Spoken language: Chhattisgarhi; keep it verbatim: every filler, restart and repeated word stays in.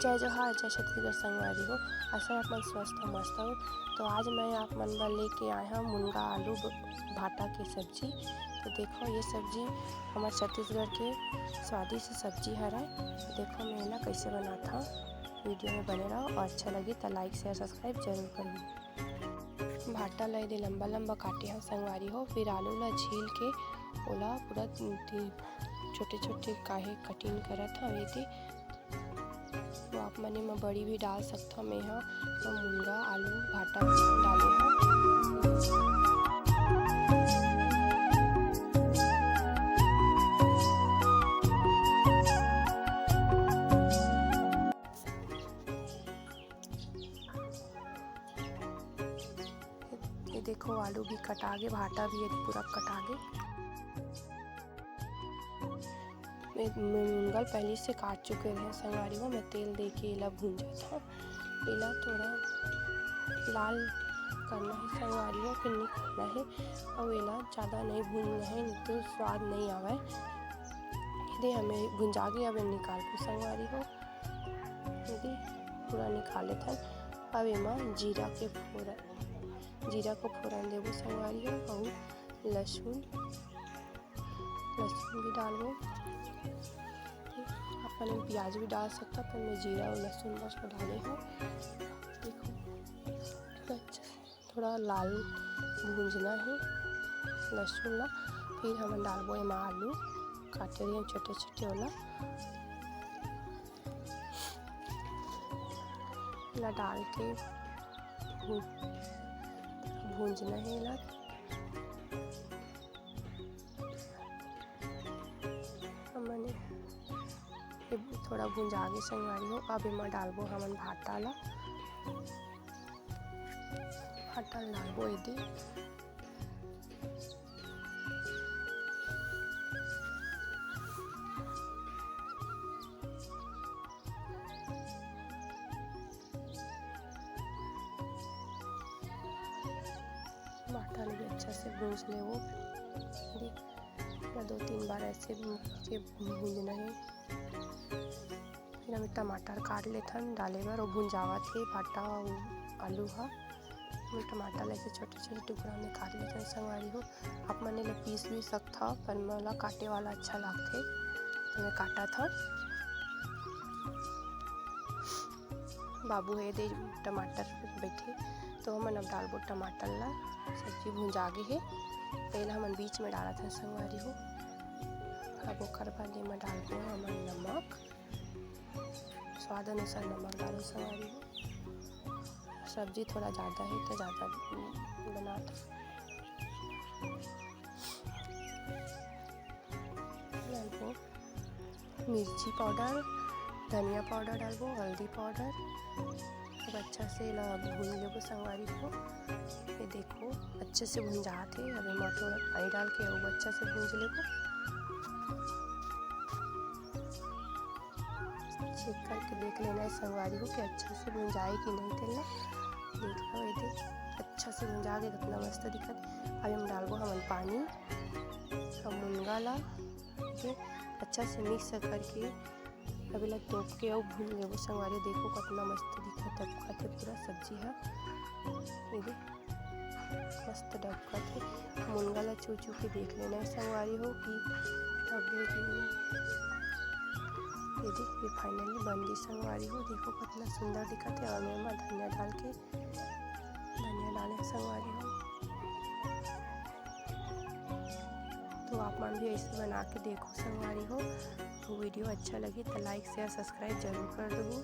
जय जोहार, जय छत्तीसगढ़ संगवारी हो। आशा आप मन स्वस्थ हो, मस्त हो। तो आज मैं आप मन बर लेके आए हंव मुनगा आलू ब-, भाटा के सब्जी। तो देखो, ये सब्जी हमर छत्तीसगढ़ के स्वादिष्ट सब्जी हरय। तो देखो, मैं एला कइसे बनात हंव, video में बने रहो और अच्छा लगी तो like, share, subscribe जरूर करहू। भाटा ला एदे लंबा लंबा काटे हंव संगवारी हो, फिर आलू ला छील के ओला पूरा छोटे छोटे काहे cutting करत हंव एदे। तो आप मन एमा बड़ी भी डाल सकथव, मैं ह तो मुनगा आलू भाटा डाले हंव। ये देखो, आलू भी कटा गे, भाटा भी ये पूरा कटा गे। मैं, मैं मुनगा ल पहिली से काट चुके रहेंव संगवारी हो। मैं तेल दे के एला भूंजत हंव। एला थोड़ा लाल करना हे संगवारी हो, फिर निकालना हे। अउ एला ज्यादा नहीं भूंजना हे, नहीं तो स्वाद नहीं आवय। एदे हमें भुंजा गे, अब एला निकालबो संगवारी हो। एदे पूरा निकाल लेथन। अब एमा जीरा के फोरन, जीरा को फोरन देबो संगवारी हो, अउ लहसुन, लहसुन भी डालबो। आप मन प्याज भी डाल सकथव, पर मैं जीरा अउ लहसुन बस डाले हंव। देखो, अच्छा, थोड़ा लाल भूंजना हे लहसुन ला। फिर हमन डालबो एमा आलू, काटे रहेंव छोटे छोटे ओला, ला डाल के भू-, भूंजना हे एला। हमन ये थोड़ा भुंजा गे संगवारी हो। अब एमा डालबो हमन भाटा ला, भाटा ला डालबो एदे। टमाटर भी अच्छा से भूंज लेबो। देख, दो तीन बार ऐसे भूंज के भूंजना हे। फिर हम टमाटर काट लेथन डाले बर, वो भुंजावत हे भाटा अउ आलू ह। मैं टमाटर ला ऐसे छोटे छोटे टुकड़ा में काट लेथन संगवारी हो। आप मन एला पीस भी सकथव, पर मोला काटे वाला अच्छा लागथे, तो मैं काटत हंव। बाबू हे दे टमाटर बैठे, तो हमन अब डालबो टमाटर ला। सब्जी भुंजा गे हे, तेल हमन बीच में डालत हन संगवारी हो। अब ओकर बाद एमा डालबो हमन नमक, स्वाद अनुसार नमक डालो संगवारी हो। सब्जी थोड़ा ज़्यादा हे तो ज़्यादा बनात डालबो। मिर्ची पाउडर, धनिया पाउडर डालबो, हल्दी पाउडर। अब अच्छा से एला भून लेबो संगवारी हो। ये देखो, अच्छे से भुंजात हे। अब एमा थोड़ा पानी डाल के अउ अच्छा से भूंज लेबो। चेक करके देख लेना हे संगवारी हो कि अच्छा से भुंजाए कि नहीं तेला। देख लो, ये देख, अच्छा से भुंजा के कितना मस्त दिखत। अब हम डालबो हमन पानी, अब मुनगा ला के अच्छा से मिक्स करके अब एला तोप के अउ भून लेबो संगवारी। देखो कितना मस्त दिखत हे, दिखत हे पूरा सब्जी ह। ये देख, मस्त डबकत हे। मुनगा ला छू छू के देख लेना हे संगवारी हो कि तब ये देख, ये finally बन गे संगवारी हो। देखो कितना सुंदर दिखत हे। और मैं एमा धनिया डाल के, धनिया डाले संगवारी हो। तो आप मन भी ऐसे बना के देखो संगवारी हो। तो video अच्छा लगे तो like, share, subscribe जरूर कर दो।